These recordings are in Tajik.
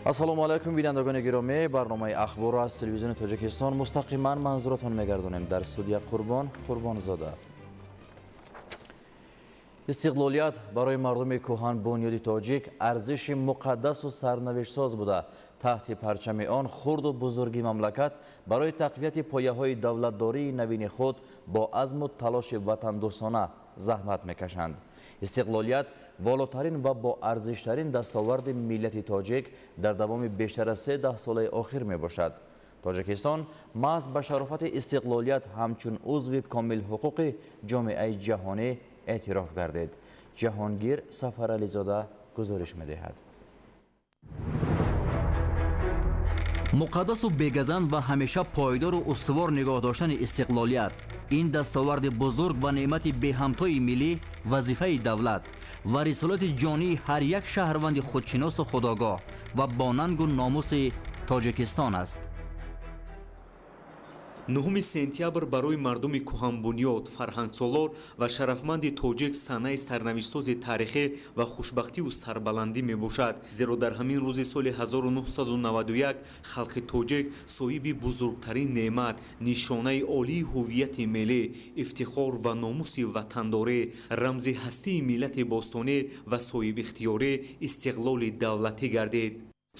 Ассалому алайкум, бинандагони гиромӣ. Барномаи ахборро аз телевизиони Тоҷикистон мустақиман манзуратон мегардонем. Дар студия Қурбон Қурбонзода. Истиқлолият барои мардуми кӯҳан бунёди тоҷик арзиши муқаддасу сарнавиштсоз буда, таҳти парчами он хурду бузурги мамлакат барои тақвияти пояҳои давлатдории навини худ бо азму талоши ватандӯстона заҳмат мекашанд. Истиқлолият волотарин ва боарзиштарин дастоварди миллати тоҷик дар давоми бештар аз се даҳсолаи охир мебошад. Тоҷикистон маҳз ба шарофати истиқлолият ҳамчун узви комилҳуқуқи ҷомеаи ҷаҳонӣ эътироф гардид. Ҷаҳонгир Сафарализода гузориш медиҳад. Муқаддасу бегазанд ва ҳамеша пойдору устувор нигоҳ доштани истиқлолият, ин дастоварди бузург ва неъмати беҳамтои миллӣ, вазифаи давлат ва рисолати ҷонии ҳар як шаҳрванди худшиносу худогоҳ ва бонангу номуси Тоҷикистон аст. 9 сентябр барои мардуми кӯҳанбунёд, фарҳангсолор ва шарафманди тоҷик санаи сарнавиштсози таърихӣ ва хушбахтиву сарбаландӣ мебошад. Зеро дар ҳамин рӯзи соли 1991 халқи тоҷик соҳиби бузургтарин неъмат, нишонаи олии ҳуввияти миллӣ, ифтихор ва номуси ватандорӣ, рамзи ҳастии миллати бостонӣ ва соҳибихтиёрӣ, истиқлоли давлатӣ гардид.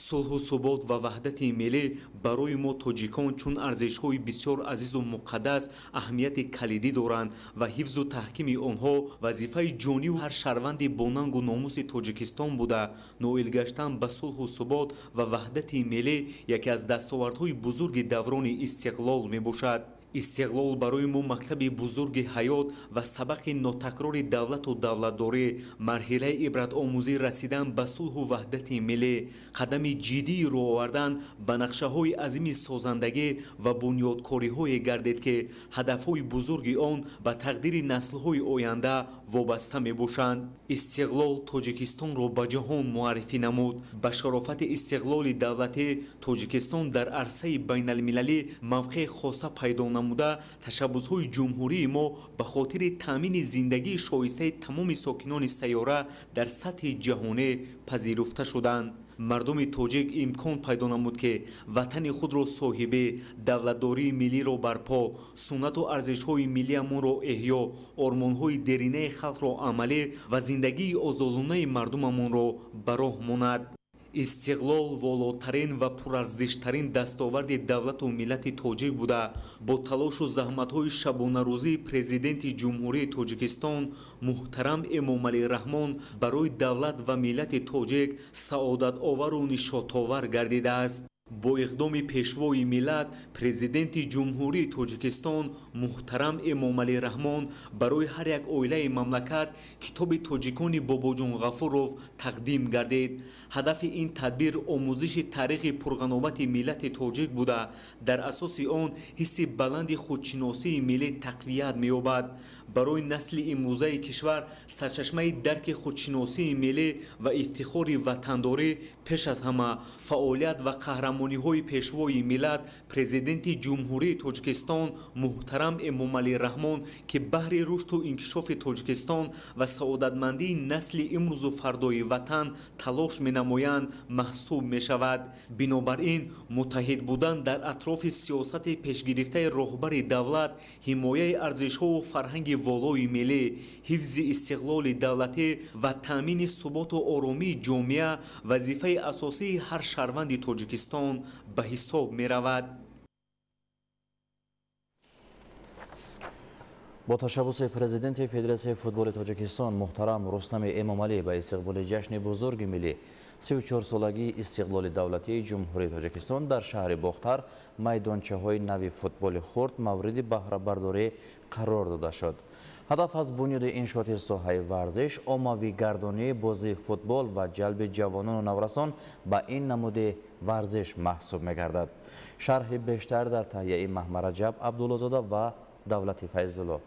Сулҳу субот ва ваҳдати миллӣ барои мо тоҷикон чун арзишҳои бисёр азизу муқаддас аҳамияти калидӣ доранд ва ҳифзу таҳкими онҳо вазифаи ҷонию ҳар шаҳрванди бонангу номуси Тоҷикистон буда, ноил гаштан ба сулҳу субот ва ваҳдати миллӣ яке аз дастовардҳои бузурги даврони истиқлол мебошад. Истиқлол барои мо мактаби бузурги ҳаёт ва сабақи нотакрори давлату давлатдорӣ, марҳилаи ибратомӯзӣ расидан ба сулҳу ваҳдати миллӣ, қадами ҷиддии рӯ овардан ба нақшаҳои азими созандагӣ ва бунёдкориҳое гардид, ки ҳадафҳои бузурги он ба тақдири наслҳои оянда вобаста мебошанд. Истиқлол Тоҷикистонро ба ҷаҳон муаррифӣ намуд. Ба шарофати истиқлоли давлатӣ Тоҷикистон дар арсаи байналмилалӣ мавқеи хоса пайдо намуда, ташаббусҳои ҷумҳурии мо ба хотири таъмини зиндагии шоистаи тамоми сокинони сайёра дар сатҳи ҷаҳонӣ пазируфта шуданд. Мардуми тоҷик имкон пайдо намуд, ки ватани худро соҳибӣ, давлатдории миллиро барпо, суннату арзишҳои миллиамонро эҳё, ормонҳои деринаи халқро амалӣ ва зиндагии озодонаи мардумамонро ба роҳ монад. Истиқлол волотарин ва пурарзиштарин дастоварди давлату миллати тоҷик буда, бо талошу заҳматҳои шабонарӯзии Президенти Ҷумҳурии Тоҷикистон муҳтарам Эмомалӣ Раҳмон барои давлат ва миллати тоҷик саодатовару нишотовар гардидааст. Бо иқдоми Пешвои миллат, Президенти Ҷумҳурии Тоҷикистон муҳтарам Эмомалӣ Раҳмон барои ҳар як оилаи мамлакат китоби тоҷикони Бобоҷон Ғафуров тақдим гардид. Ҳадафи ин тадбир омӯзиши таърихи пурғановати миллати тоҷик буда, дар асоси он ҳисси баланди худшиносии миллӣ тақвият меёбад. Барои насли имрӯзаи кишвар сарчашмаи дарки худшиносии миллӣ ва ифтихори ватандорӣ пеш аз ҳама фаъолият ва қаҳрамониҳои Пешвои миллат, Президенти Ҷумҳурии Тоҷикистон муҳтарам Эмомалӣ Раҳмон, ки баҳри рушду инкишофи Тоҷикистон ва саодатмандии насли имрӯзу фардои ватан талош менамоянд, маҳсуб мешавад. Бинобар ин муттаҳид будан дар атрофи сиёсати пешгирифтаи роҳбари давлат, ҳимояи арзишҳову фарҳанги волои миллӣ, ҳифзи истиқлоли давлатӣ ва таъмини суботу оромии ҷомеа вазифаи асосии ҳар шаҳрванди Тоҷикистон ба ҳисоб меравад. Бо ташаббуси Президенти Федератсияи футболи Тоҷикистон муҳтарам Рустами Эмомалӣ ба истиқболи ҷашни бузурги миллӣ, 34-солагии истиқлоли давлатии Ҷумҳурии Тоҷикистон, дар шаҳри Бохтар майдончаҳои нави футболи хурд мавриди баҳрабардорӣ қарор дода шуд. Ҳадаф аз бунёди иншооти соҳаи варзиш оммавигардонии бозии футбол ва ҷалби ҷавонону наврасон ба ин намуди варзиш маҳсуб мегардад. Шарҳи бештар дар таҳияи Маҳмараҷаб Абдуллозода ва Давлати Файзулло.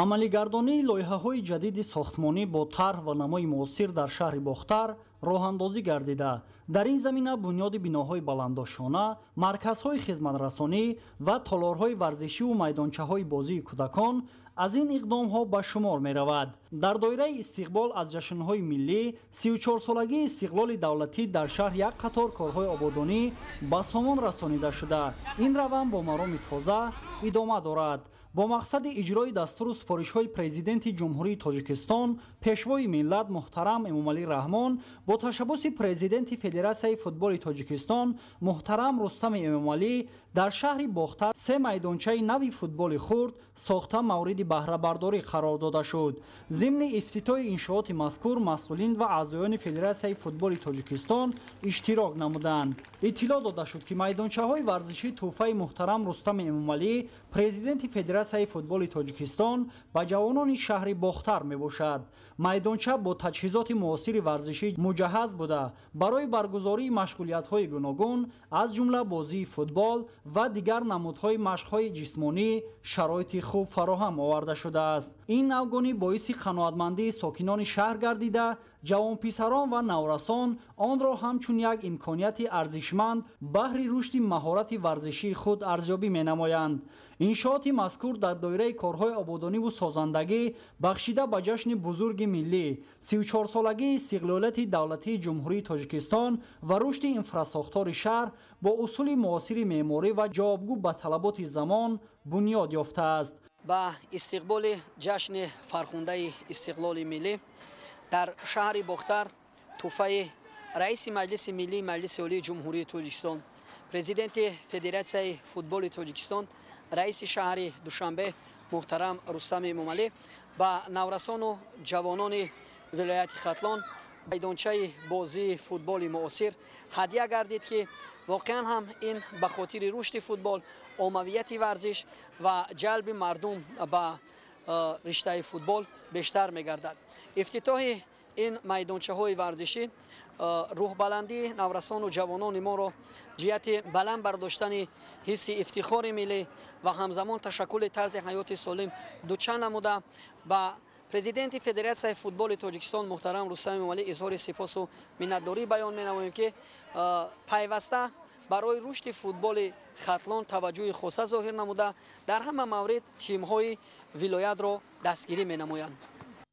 Амалигардонии лоиҳаҳои ҷадиди сохтмонӣ бо тарҳ ва намои муосир дар шаҳри Бохтар роҳандозӣ гардида. Дар ин замина бунёди биноҳои баландошёна, марказҳои хизматрасонӣ ва толорҳои варзишиву майдончаҳои бозии кӯдакон аз ин иқдомҳо ба шумор меравад. Дар доираи истиқбол аз ҷашнҳои миллӣ, 34-солагии истиқлоли давлатӣ дар шаҳр як қатор корҳои ободонӣ ба сомон расонида шуда. Ин раванд бо мароми тоза идома дорад. Бо мақсади иҷрои дастуру супоришҳои Президенти Ҷумҳурии Тоҷикистон, Пешвои миллат муҳтарам Эмомалӣ Раҳмон, бо ташаббуси Президенти Федератсияи футболи Тоҷикистон муҳтарам Рустами Эмомалӣ дар шаҳри Бохтар се майдончаи нави футболи хурд сохта мавриди баҳрабардорӣ қарор дода шуд. Зимни ифтитоҳи иншооти мазкур масъулин ва аъзоёни Федератсияи футболи Тоҷикистон иштирок намуданд. Иттилоъ дода шуд, ки майдончаҳои варзишӣ тӯҳфаи муҳтарам Рустами Эмомалӣ, Президенти Федератсияи футболи Тоҷикистон ба ҷавонони шаҳри Бохтар мебошад. Майдонча бо таҷҳизоти муосири варзишӣ муҷаҳҳаз буда, барои баргузории машғулиятҳои гуногун, аз ҷумла бозии футбол ва дигар намудҳои машқҳои ҷисмонӣ шароити хуб фароҳам оварда шудааст. Ин навгонӣ боиси қаноатмандии сокинони шаҳр гардида, ҷавонписарон ва наврасон онро ҳамчун як имконияти арзишманд баҳри рушди маҳорати варзишии худ арзёбӣ менамоянд. Иншооти мазкур дар доираи корҳои ободониву созандагӣ бахшида ба ҷашни бузурги миллӣ, 34-солагии истиқлолияти давлатии Ҷумҳурии Тоҷикистон ва рушди инфрасохтори шаҳр бо усули муосири меъморӣ ва ҷавобгӯ ба талаботи замон бунёд ёфтааст. Ба истиқболи ҷашни фархундаи истиқлоли миллӣ дар шаҳри Бохтар тӯҳфаи раиси Маҷлиси Миллии Маҷлиси Олии Ҷумҳурии Тоҷикистон, Президенти Федератсияи футболи Тоҷикистон, раиси шаҳри Душанбе муҳтарам Рустами Эмомалӣ ба наврасону ҷавонони вилояти Хатлон майдончаи бозии футболи муосир ҳадя гардид, ки воқеан ҳам ин ба хотири рушди футбол, оммавияти варзиш ва ҷалби мардум ба риштаи футбол бештар мегардад. Ифтитоҳи ин майдончаҳои варзишӣ рӯҳбаландии наврасону ҷавонони моро ҷиҳати баланд бардоштани ҳисси ифтихори миллӣ ва ҳамзамон ташаккули тарзи ҳаёти солим дучанд намуда, ба Президенти Федератсияи футболи Тоҷикистон муҳтарам Рустам Эмомалӣ изҳори сипосу миннатдорӣ баён менамоем, ки пайваста барои рушди футболи Хатлон таваҷҷӯҳи хоса зоҳир намуда, дар ҳама маврид тимҳои вилоятро дастгирӣ менамоянд.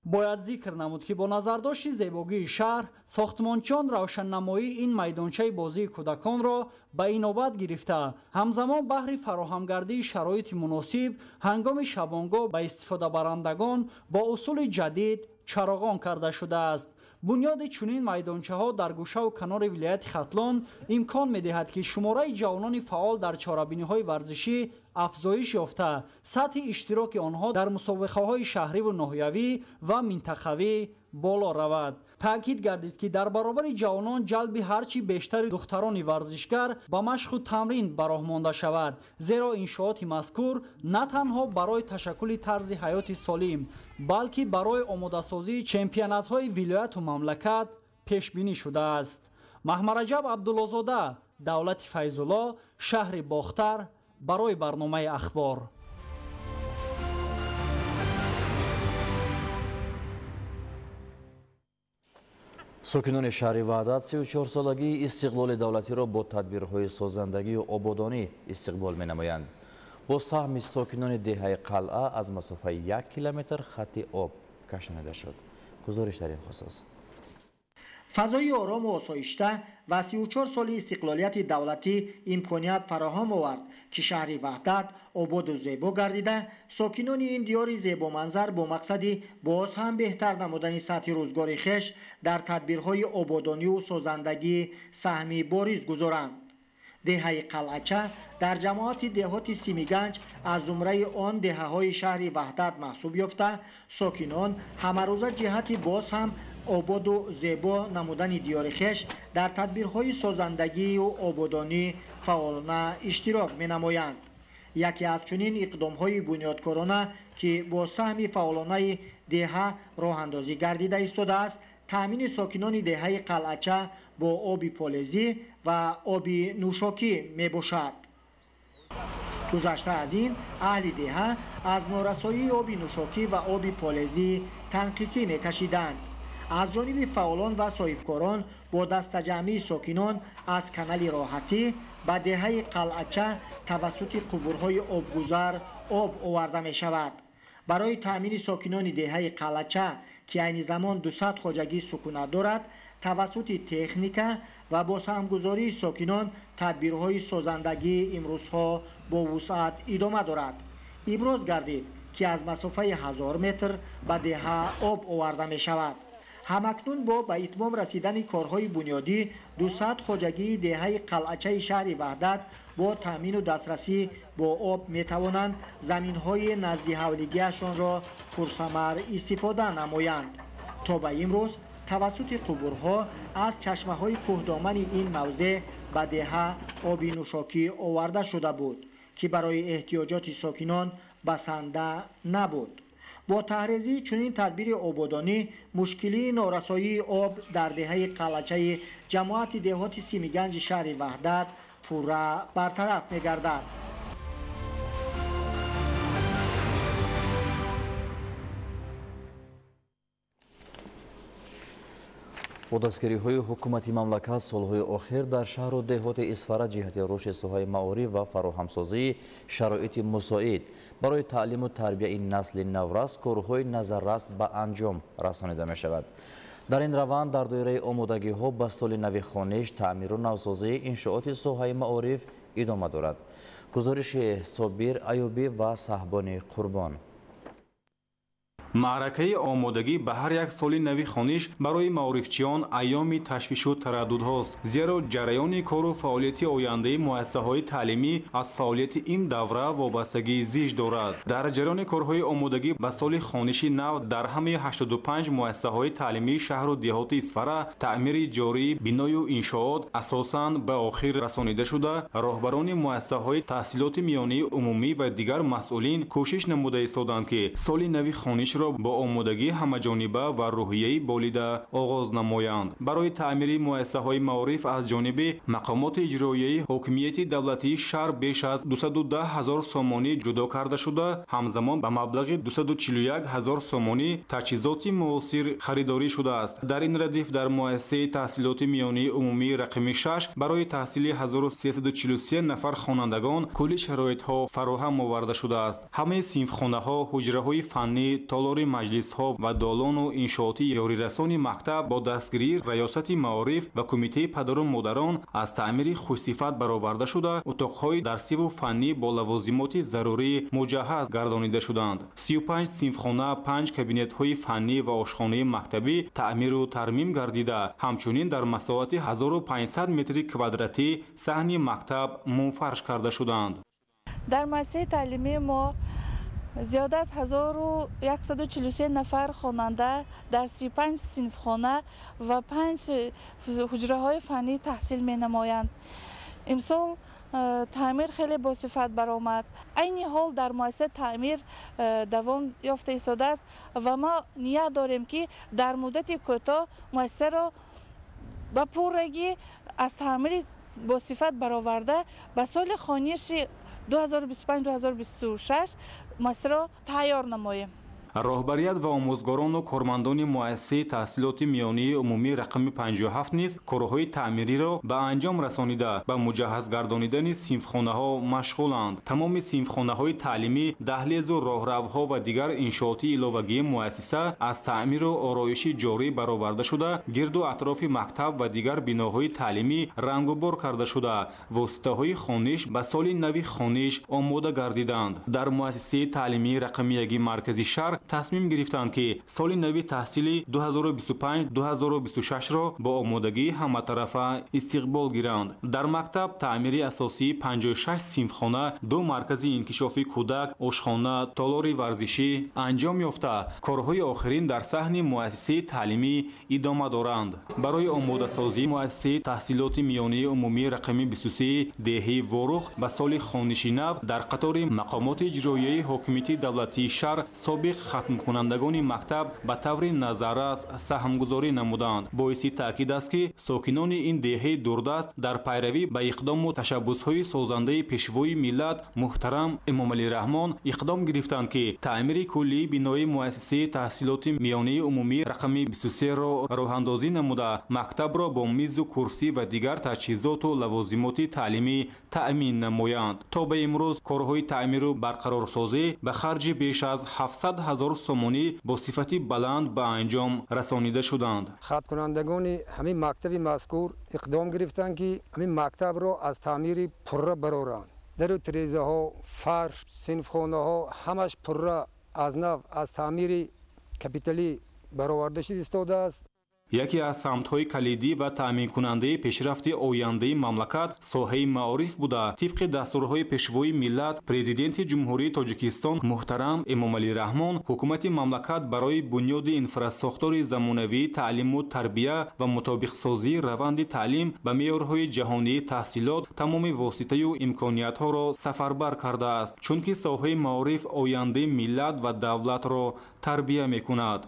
Бояд зикр намуд, ки бо назардошти зебогии шаҳр, сохтмончиён равшаннамоии ин майдончаи бозии кӯдаконро ба инобат гирифта, ҳамзамон баҳри фароҳамгардии шароити муносиб ҳангоми шабонгоҳ ба истифодабарандагон бо усули ҷадид чароғон карда шудааст. Бунёди чунин майдончаҳо дар гӯшаву канори вилояти Хатлон имкон медиҳад, ки шумораи ҷавонони фаъол дар чорабиниҳои варзишӣ афзоиш ёфта, сатҳи иштироки онҳо дар мусобиқаҳои шаҳриву ноҳиявӣ ва минтақавӣ боло равад. Таъкид гардид, ки дар баробари ҷавонон ҷалби ҳарчи бештари духтарони варзишгар ба машқу тамрин ба роҳ монда шавад, зеро иншооти мазкур на танҳо барои ташаккули тарзи ҳаёти солим, балки барои омодасозии чемпионатҳои вилояту мамлакат пешбинӣ шудааст. Маҳмараҷаб Абдуллозода, Давлати Файзулло, шаҳри Бохтар, барои барномаи Ахбор. Сокинони шаҳри Ваҳдат 34-солагии истиқлоли давлатиро бо тадбирҳои созандагию ободонӣ истиқбол менамоянд. Бо саҳми сокинони деҳаи Қалъа аз масофаи 1 километр хатти об кашонида шуд. Гузориш дар ин хусус. Фазои орому осоишта ва 34 соли истиқлолияти давлатӣ имконият фароҳам овард, ки шаҳри Ваҳдат ободу зебо гардида, сокинони ин диёри зебоманзар бо мақсади боз ҳам беҳтар намудани сатҳи рӯзгори хеш дар тадбирҳои ободониву созандагӣ саҳми бориз гузоранд. Деҳаи Қалъача дар ҷамоати деҳоти Симиганҷ аз зумраи он деҳаҳои шаҳри Ваҳдат маҳсуб ёфта, сокинон ҳамарӯза ҷиҳати боз ҳам ободу зебо намудани диёри хеш дар тадбирҳои созандагию ободонӣ фаъолона иштирок менамоянд. Яке аз чунин иқдомҳои бунёдкорона, ки бо саҳми фаъолонаи деҳа роҳандозӣ гардида истодааст, таъмини сокинони деҳаи Қалъача бо оби полезӣ ва оби нӯшокӣ мебошад. Гузашта аз ин, аҳли деҳа аз норасоии оби нӯшокӣ ва оби полезӣ танқисӣ мекашиданд. Аз ҷониби фаъолон ва соҳибкорон бо дастаҷамъии сокинон аз канали Роҳатӣ ба деҳаи Қалъача тавассути қубурҳои обгузар об оварда мешавад. Барои таъмини сокинони деҳаи Қалъача, ки айни замон 200 хоҷагӣ сукунат дорад, тавассути техника ва бо саҳмгузории сокинон тадбирҳои созандагии имрӯзҳо бо вусъат идома дорад. Иброз гардид, ки аз масофаи 1000 метр ба деҳа об оварда мешавад. Ҳамакнун бо ба итмом расидани корҳои бунёдӣ 200 хоҷагии деҳаи Қалъачаи шаҳри Ваҳдат бо таъмину дастрасӣ бо об метавонанд заминҳои наздиҳавлигиашонро пурсамар истифода намоянд. То ба имрӯз тавассути қубурҳо аз чашмаҳои кӯҳдомани ин мавзеъ ба деҳа оби нӯшокӣ оварда шуда буд, ки барои эҳтиёҷоти сокинон басанда набуд. Бо таҳрезии чунин тадбири ободонӣ мушкилии норасоии об дар деҳаи Қалъачаи ҷамоати деҳоти Симиганҷи шаҳри Ваҳдат пурра бартараф мегардад. Бо дастгириҳои ҳукумати мамлакат солҳои охир дар шаҳру деҳоти Исфара ҷиҳати рушди соҳаи маориф ва фароҳамсозии шароити мусоид барои таълиму тарбияи насли наврас корҳои назаррас ба анҷом расонида мешавад. Дар ин раванд дар доираи омодагиҳо ба соли нави хониш, таъмиру навсозии иншооти соҳаи маориф идома дорад. Гузориши Собир Аюбӣ ва Саҳбони Қурбон. Маъракаи омодагӣ ба ҳар як соли нави хониш барои маорифчиён айёми ташвишу тараддудҳост, зеро ҷараёни кору фаъолияти ояндаи муассисаҳои таълимӣ аз фаъолияти ин давра вобастагии зич дорад. Дар ҷараёни корҳои омодагӣ ба соли хониши нав дар ҳамаи 85 муассисаҳои таълимии шаҳру деҳоти Исфара таъмири ҷории биною иншоот асосан ба охир расонида шуда, роҳбарони муассисаҳои таҳсилоти миёнаи умумӣ ва дигар масъулин кӯшиш намуда истоданд, ки соли нави хонишро бо омодагии ҳамаҷониба ва рӯҳияи болида оғоз намоянд. Барои таъмири муассисаҳои маориф аз ҷониби мақомоти иҷроияи ҳокимияти давлатии шаҳр беш аз 210 ҳазор сомонӣ ҷудо карда шуда, ҳамзамон ба маблағи 241 ҳазор сомонӣ таҷҳизоти муосир харидорӣ шудааст. Дар ин радиф дар муассисаи таҳсилоти миёнаи умумии рақами 6 барои таҳсили 1343 нафар хонандагон кулли шароитҳо фароҳам оварда шудааст. Ҳамаи синфхонаҳо, ҳуҷраҳои фаннӣ, толори маҷлисҳо ва долону иншооти ёрирасони мактаб бо дастгирии раёсати маориф ва кумитаи падару модарон аз таъмири хушсифат бароварда шуда, утоқҳои дарсиву фаннӣ бо лавозимоти зарурӣ муҷаҳҳаз гардонида шуданд. 35 синфхона, 5 кабинетҳои фаннӣ ва ошхонаи мактабӣ таъмиру тармим гардида, ҳамчунин дар масоҳати 1500 метри квадратӣ саҳни мактаб мунфарш карда шуданд. Дар муассисаи таълимии мо зиёда аз 1143 нафар хонанда дар 35 синфхона ва 5 ҳуҷраҳои фаннӣ таҳсил менамоянд. Имсол таъмир хеле босифат баромад. Айни ҳол дар муассиса таъмир давом ёфта истодааст ва мо ният дорем, ки дар муддати кӯтоҳ муассисаро ба пуррагӣ аз таъмири босифат бароварда ба соли хониши 2025-2026 муассисаро тайёр намоем. Роҳбарият ва омӯзгорону кормандони муассисаи таҳсилоти миёнаи умумӣ рақами 57 низ корҳои таъмириро ба анҷом расонида, ба муҷаҳҳаз гардонидани синфхонаҳо машғуланд. Тамоми синфхонаҳои таълимӣ, даҳлезу роҳравҳо ва дигар иншооти иловагии муассиса аз таъмиру ороиши ҷорӣ бароварда шуда, гирду атрофи мактаб ва дигар биноҳои таълимӣ рангубор карда шуда, воситаҳои хониш ба соли нави хониш омода гардиданд. Дар муассисаи таълимии рақами 1 маркази шаҳр тасмим гирифтанд, ки соли нави таҳсили 2025-2026-ро бо омодагии ҳаматарафа истиқбол гиранд. Дар мактаб таъмири асосии 56 синфхона, 2 маркази инкишофи кӯдак, ошхона, толори варзишӣ анҷом ёфта, корҳои охирин дар саҳни муассисаи таълимӣ идома доранд. Барои омодасозии муассисаи таҳсилоти миёнаи умумии рақами 23 деҳаи Ворух ба соли хониши нав дар қатори мақомоти иҷроияи ҳокимияти давлатии шаҳр собиқ хатмкунандагони мактаб ба таври назаррас саҳмгузорӣ намуданд. Боиси таъкид аст, ки сокинони ин деҳаи дурдаст дар пайравӣ ба иқдому ташаббусҳои созандаи Пешвои миллат муҳтарам Эмомалӣ Раҳмон иқдом гирифтанд, ки таъмири куллии бинои муассисаи таҳсилоти миёнаи умумӣ рақами 23-ро роҳандозӣ намуда, мактабро бо мизу курсӣ ва дигар таҷҳизоту лавозимоти таълимӣ таъмин намоянд. То ба имрӯз корҳои таъмиру барқарорсозӣ ба харҷи беш аз 700 ҳазор сомонӣ бо сифати баланд ба анҷом расонида шуданд. Хатмкунандагони ҳамин мактаби мазкур иқдом гирифтанд, ки ҳамин мактабро аз таъмири пурра бароранд. Дару тирезаҳо, фарш, синфхонаҳо ҳамаш пурра аз нав аз таъмири капиталӣ бароварда шуд истодааст. Яке аз самтҳои калидӣ ва таъминкунандаи пешрафти ояндаи мамлакат соҳаи маориф буда, тибқи дастурҳои Пешвои миллат, Президенти Ҷумҳурии Тоҷикистон муҳтарам Эмомалӣ Раҳмон, ҳукумати мамлакат барои бунёди инфрасохтори замонавии таълиму тарбия ва мутобиқсозии раванди таълим ба меъёрҳои ҷаҳонии таҳсилот тамоми воситаю имкониятҳоро сафарбар кардааст, чунки соҳаи маориф ояндаи миллат ва давлатро тарбия мекунад.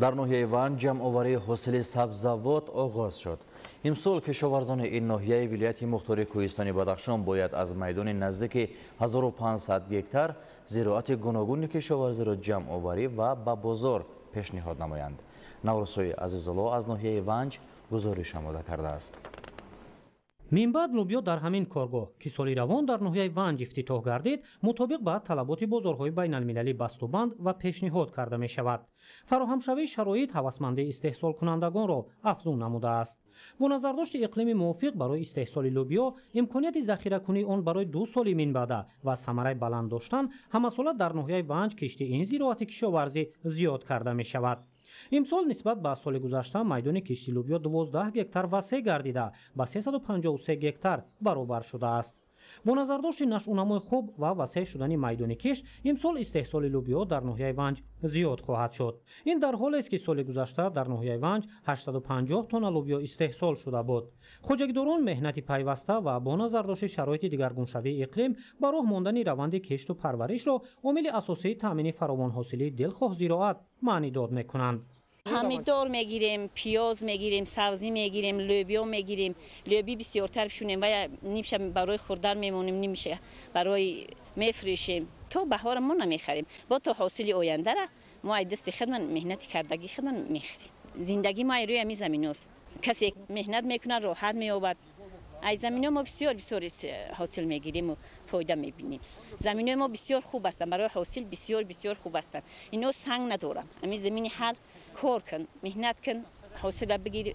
Дар ноҳияи Ванҷ ҷамъоварии ҳосили сабзавот оғоз шуд. Имсол кишоварзони ин ноҳияи вилояти мухтори кӯҳистони Бадахшон бояд аз майдони наздики 1500 гектар зироати гуногуни кишоварзиро ҷамъоварӣ ва ба бозор пешниҳод намоянд. Наврӯзҳои Азизулло аз ноҳияи Ванҷ гузориш омода кардааст. Минбаъд лӯбиё дар ҳамин коргоҳ, ки соли равон дар ноҳияи Ванҷ ифтитоҳ гардид, мутобиқ ба талаботи бозорҳои байналмилалӣ бастубанд ва пешниҳод карда мешавад. Фароҳамшавии шароит ҳавасмандии истеҳсолкунандагонро афзун намудааст. Бо назардошти иқлими мувофиқ барои истеҳсоли лӯбиё, имконияти захиракунии он барои 2 соли минбаъда ва самараи баланд доштан, ҳамасола дар ноҳияи Ванҷ кишти ин зироати кишоварзӣ зиёд карда мешавад. Имсол нисбат ба соли гузашта майдони кишти лӯбиё 12 гектар васеъ гардида, ба 353 гектар баробар шудааст. Бо назардошти нашъунамои хуб ва васеъ шудани майдони кишт, имсол истеҳсоли лӯбиё дар ноҳияи Ванҷ зиёд хоҳад шуд. Ин дар ҳолест, ки соли гузашта дар ноҳияи Ванҷ 850 тонна лӯбиё истеҳсол шуда буд. Хоҷагидорон меҳнати пайваста ва бо назардошти шароити дигаргуншавии иқлим ба роҳ мондани раванди кишту парваришро омили асосии таъмини фаровонҳосилии дилхоҳ зироат маънидод мекунанд. Помидор мегирем, пиёз мегирем, сабзӣ мегирем, лӯбиё мегирем. Лӯбӣ бисёртар пишунем ва нимша барои хӯрдан мемонем, нимша барои мефурӯшем. То баҳора мо намехарем. Бо то ҳосили ояндара мо ай дасти худмон меҳнати кардагии худмон мехӯрем. Зиндагии мо ай рӯи ҳамин заминост. Касе меҳнат мекунад, роҳат меёбад. Ай замино мо бисёр бисёр ҳосил мегирем ва фоида мебинем. Заминои мо бисёр хуб ҳастанд, барои ҳосил бисёр бисёр хуб ҳастанд. Ино санг надоранд. Ҳамин замини ҳал кор кун, меҳнат кун, ҳосила бигир,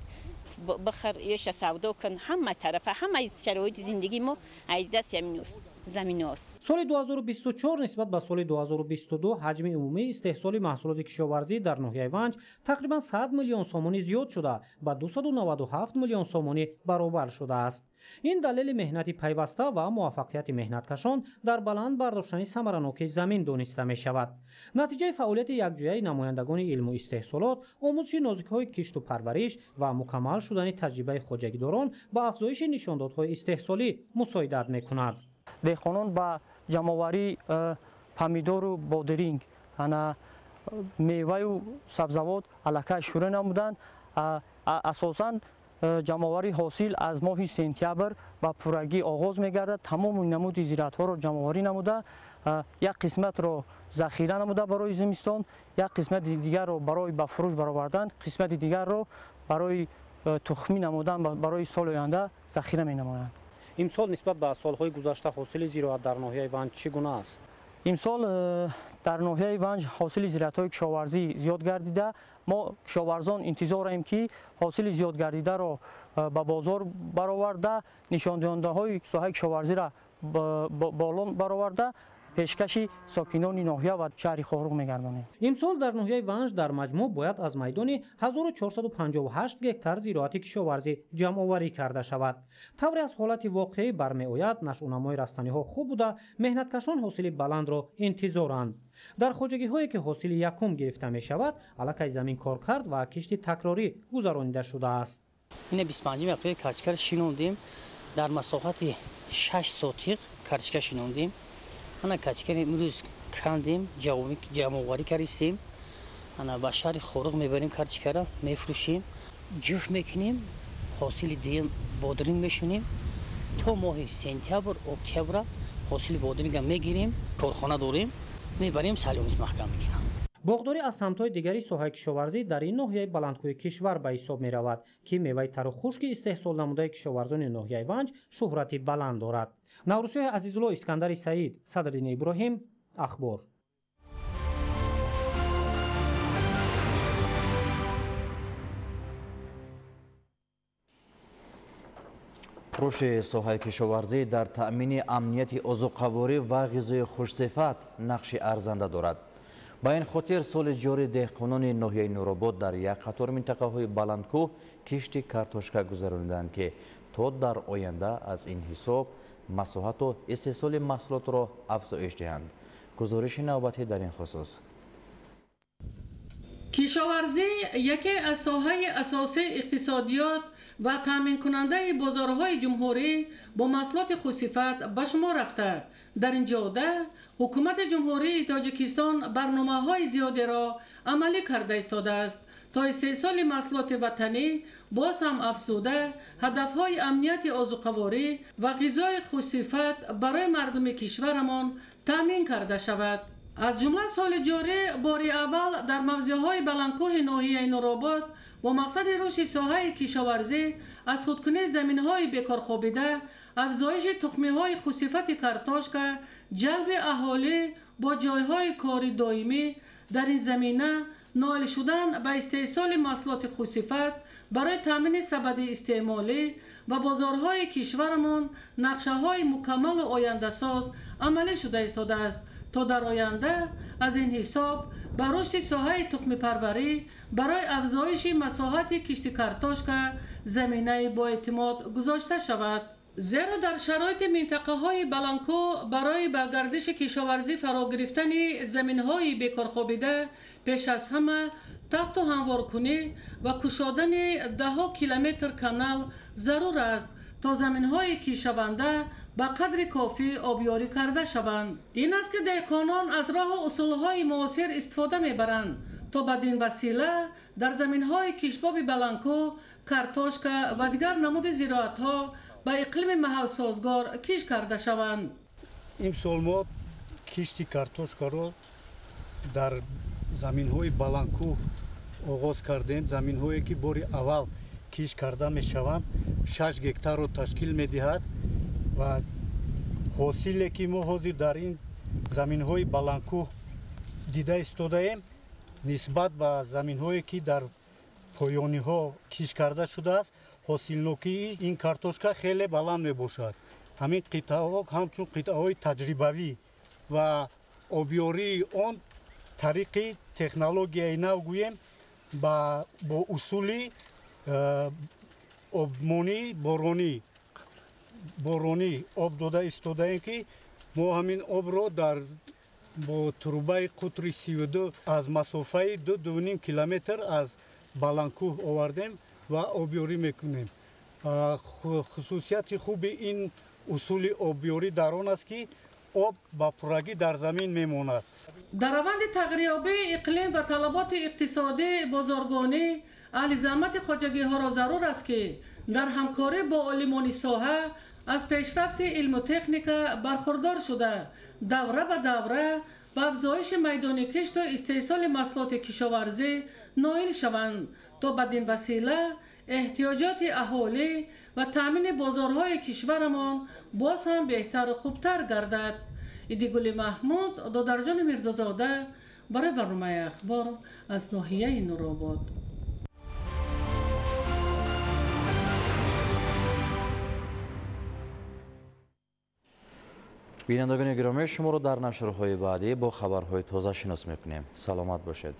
бихар, еша савдо кун, ҳама тарафа, ҳамаи шароити зиндагии мо ай дасти ҳамин заминост. Соли 2024 нисбат ба соли 2022 ҳаҷми умумии истеҳсоли маҳсулоти кишоварзӣ дар ноҳияи Ванҷ тақрибан 100 миллион сомонӣ зиёд шуда, ба 297 миллион сомонӣ баробар шудааст. Ин далели меҳнати пайваста ва муваффақияти меҳнаткашон дар баланд бардоштани самаранокии замин дониста мешавад. Натиҷаи фаъолияти якҷояи намояндагони илму истеҳсолот, омӯзиши нозикҳои кишту парвариш ва мукаммал шудани таҷрибаи хоҷагидорон ба афзоиши нишондодҳои истеҳсолӣ мусоидат мекунад. Деҳқонон ба ҷамъоварии помидору бодиринг, меваю сабзавот аллакай шурӯъ намуданд. Асосан ҷамъоварии ҳосил аз моҳи сентябр ба пуррагӣ оғоз мегардад. Тамоми намуди зироатҳоро ҷамъоварӣ намуда, як қисматро захира намуда барои зимистон, як қисмати дигарро барои ба фурӯш баровардан, қисмати дигарро барои тухмӣ намудан барои соли оянда захира менамоянд. Имсол нисбат ба солҳои гузашта ҳосили зироат дар ноҳияи Ванҷ чӣ гуна аст? Имсол дар ноҳияи Ванҷ ҳосили зироатҳои кишоварзӣ зиёд гардида. Мо кишоварзон интизорем, ки ҳосили зиёд гардидаро ба бозор бароварда, нишондиҳандаҳои соҳаи кишоварзиро боло бароварда, пешкаши сокинони ноҳия ва шаҳри Хоруғ мегардонем. Имсол дар ноҳияи Ванҷ дар маҷмӯъ бояд аз майдони 1458 гектар зироати кишоварзӣ ҷамъоварӣ карда шавад. Тавре аз ҳолати воқеӣ бармеояд, нашъунамои растаниҳо хуб буда, меҳнаткашон ҳосили баландро интизоранд. Дар хоҷагиҳое ки ҳосили якум гирифта мешавад, аллакай замин коркард ва кишти такрорӣ гузаронида шудааст. Ина 25 апрел качкар шинондем, Дар масоҳати 6 сотиқ картошка шинондем. Ана картошкаро имрӯз кандем, ҷамъоварӣ кардистем. Ана ба шаҳри Хоруғ мебарем картошкаро, мефурӯшем, ҷуфт мекунем, ҳосили дуюм бодринг мешунем. То моҳи сентябр, октябр ҳосили бодринга мегирем, корхона дорем, мебарем, саломис маҳкам мекунам. Боғдорӣ аз самтҳои дигари соҳаи кишоварзӣ дар ин ноҳияи баландкӯҳи кишвар ба ҳисоб меравад, ки меваи тару хушки истеҳсол намудаи кишоварзони ноҳияи Ванҷ шӯҳрати баланд дорад. Наврӯзшоҳи Азизулло, Искандари Саид, Садриддини Иброҳим, Ахбор. Рушди соҳаи кишоварзӣ дар таъмини амнияти озуқаворӣ ва ғизои хушсифат нақши арзанда дорад. Ба ин хотир соли ҷорӣ деҳқонони ноҳияи Нуробод дар як қатор минтақаҳои баландкӯҳ кишти картошка гузарониданд, ки то дар оянда аз ин ҳисоб масоҳату истеҳсоли маҳсулотро афзоиш диҳанд. Гузориши навбатӣ дар ин хусус. Кишоварзӣ яке аз соҳаи асосии иқтисодиёт ва таъминкунандаи бозорҳои ҷумҳурӣ бо маҳсулоти хусифат ба шумор рафта. Дар ин ҷода ҳукумати Ҷумҳурии Тоҷикистон барномаҳои зиёдеро амалӣ карда истодааст, то истеҳсоли маҳсулоти ватанӣ боз ҳам афзуда, ҳадафҳои амнияти озуқаворӣ ва ғизои хусифат барои мардуми кишварамон таъмин карда шавад. Аз ҷумла соли ҷорӣ бори аввал дар мавзеъҳои баландкӯҳи ноҳияи Нуробод бо мақсади рушди соҳаи кишоварзӣ аз худкунии заминҳои бекорхобида, афзоиши тухмиҳои хусифати картошка, ҷалби аҳолӣ бо ҷойҳои кори доимӣ дар ин замина ноил шудан ба истеҳсоли маҳсулоти хусифат барои таъмини сабади истеъмолӣ ва бозорҳои кишварамон нақшаҳои мукаммалу ояндасоз амалӣ шуда истодааст, то дар оянда аз ин ҳисоб ба рушди соҳаи тухмипарварӣ барои афзоиши масоҳати кишти картошка заминаи боэътимод гузошта шавад. Зеро дар шароити минтақаҳои баландкӯҳ барои ба гардиши кишоварзӣ фаро гирифтани заминҳои бекорхобида пеш аз ҳама тахту ҳамворкунӣ ва кушодани даҳҳо километр канал зарур аст, то заминҳои кишаванда ба қадри кофӣ обёрӣ карда шаванд. Ин аст, ки деҳқонон аз роҳу усулҳои муосир истифода мебаранд, то бадин васила дар заминҳои кишбоби баландкӯҳ картошка ва дигар намуди зироатҳо ба иқлими маҳалсозгор кишт карда шаванд. Имсол мо кишти картошкаро дар заминҳои баландкӯҳ оғоз кардем. Заминҳое ки бори аввал кишт карда мешаванд 6 гектарро ташкил медиҳад ва ҳосиле ки мо ҳозир дар ин заминҳои баландкӯҳ дида истодаем нисбат ба заминҳое ки дар поёниҳо кишт карда шудааст, ҳосилнокии ин картошка хеле баланд мебошад. Ҳамин қитъаҳо ҳамчун қитъаҳои таҷрибавӣ ва обёрии он тариқи технологияи нав гӯем бо усули обмонии боронӣ об дода истодаем, ки мо ҳамин обро бо трубаи қутри 32 аз масофаи 2,5 километр аз баландкӯҳ овардем ва обёрӣ мекунем. Хусусияти хуби ин усули обёрӣ дар он аст, ки об ба пуррагӣ дар замин мемонад. Дар раванди тағйирёбии иқлим ва талаботи иқтисодӣ бозоргонӣ аҳли заҳмати хоҷагиҳоро зарур аст, ки дар ҳамкорӣ бо олимони соҳа аз пешрафти илму техника бархурдор шуда, давра ба давра ба афзоиши майдони кишту истеҳсоли маҳсулоти кишоварзӣ ноил шаванд, то бадин васила эҳтиёҷоти аҳолӣ ва таъмини бозорҳои кишварамон боз ҳам беҳтару хубтар гардад. Идигули Маҳмуд, Додарҷони Мирзозода барои барномаи Ахбор аз ноҳияи Нуробод. Бинандагони гиромӣ, шуморо дар нашрҳои баъдӣ бо хабарҳои тоза шинос мекунем. Саломат бошед.